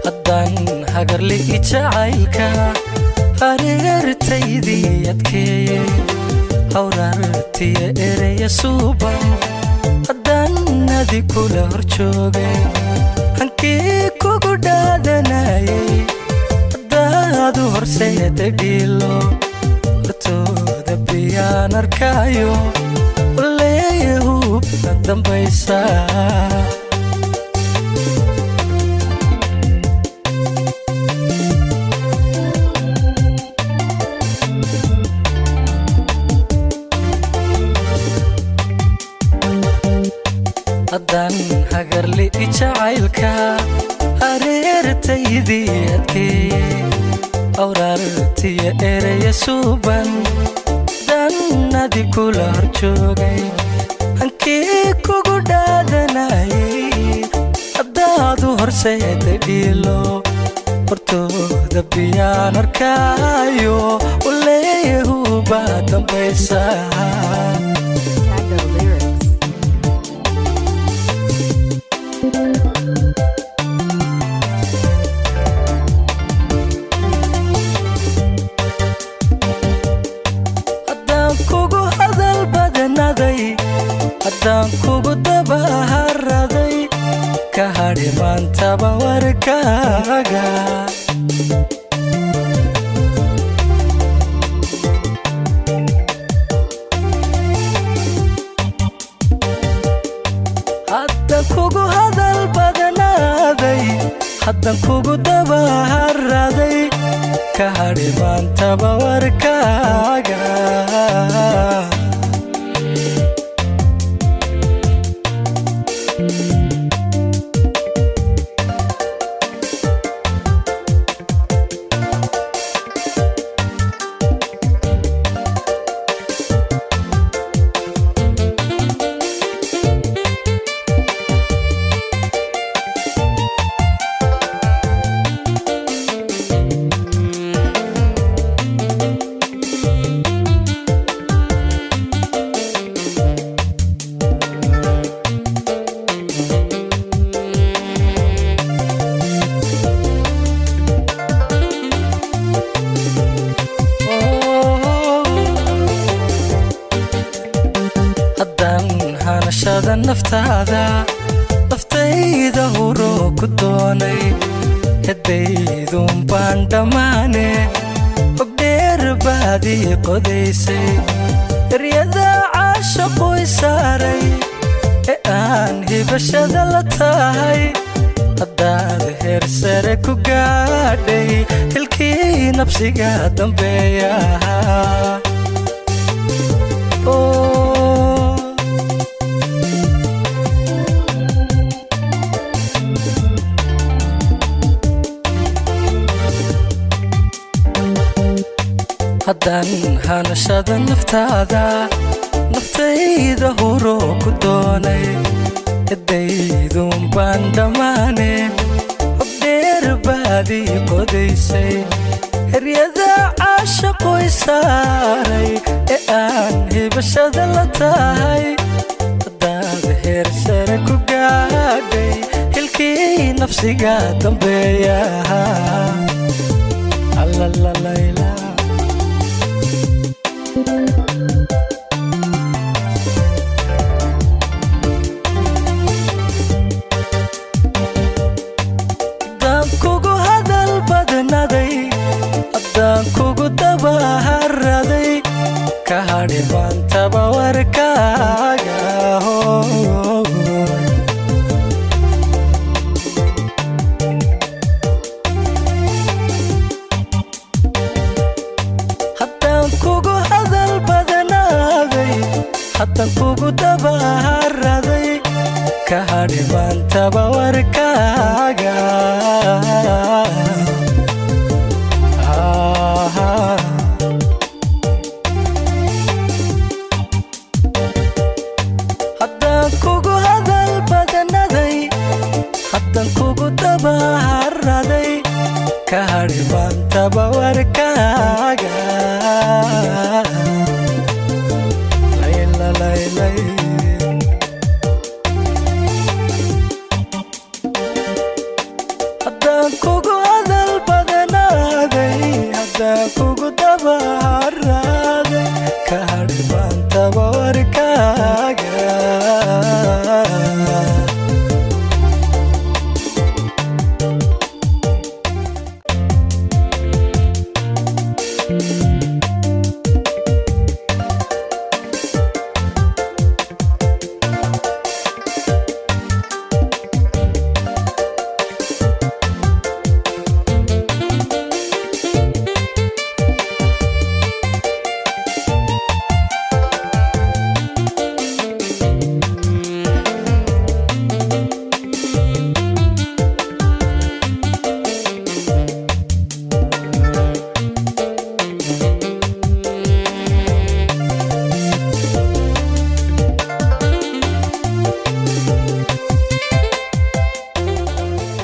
Haddaan hagarli jacaylka hareertaydii adkeeyey, hawraartiya ereya suuban haddaan adi kula hor joogay, hankii kugu dhaadanayay haddaadu horseeda dhiilo, hortooda biyaan arkaayo waleehubna dambaysa. Haddaan hagarli jacaylka hareertaydii adkeeyey, awraartiya ereya suuban dan adi kula hor joogay, hankii kugu dhaadanayay haddaadu horseeda dhiilo, hortooda biyaan arkaayo waleehubaa dambaysa. Tago lyrics. Haddaan kugu hadal badanaday, haddaan kugu dabaharaday, ka hadhi maantaba warkaaga. Haddaan kugu hadal badanaaday, haddaan kugu dabaharaday, ka hadhi maantaba warkaaga. Haddaan hanashada naftaada naftayda huro ku doonay, hedaydun baan dhammaane, hogdheer baad ii qodaysay, eryada caashaqoy saaray ee aan hibashada la tahay, haddaad heer sare ku gaadhay hilkii nabsiga dambeeya. Oh. Haddaan hanashada naftaada naftayda huro ku doonay, hedaydun baan dhammaane, hogdheer baad ii qodaysay, heryada caashaqoy saaray ee aan hibashada la tahay, haddaad heer sare ku gaadhay hilkii nafsiga dambeeya. Alalalayla. Haddaan kugu hadal badnaday, haddaan kugu dabaharaday, ka hadhi maantaba warkaaga. Haddaan kugu hadal badanaaday, haddaan kugu dabaharaday, ka hadhi maantaba warkaaga. Haddaan kugu hadal badanaday, haddaan kugu dabaharaday, Ka hadhi maantaba warkaaga. Layla, laylay. Haddaan kugu hadal badanaaday, haddaan kugu dabaharaaday, ka hadhi maantaba warkaaga.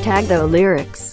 Tag the lyrics.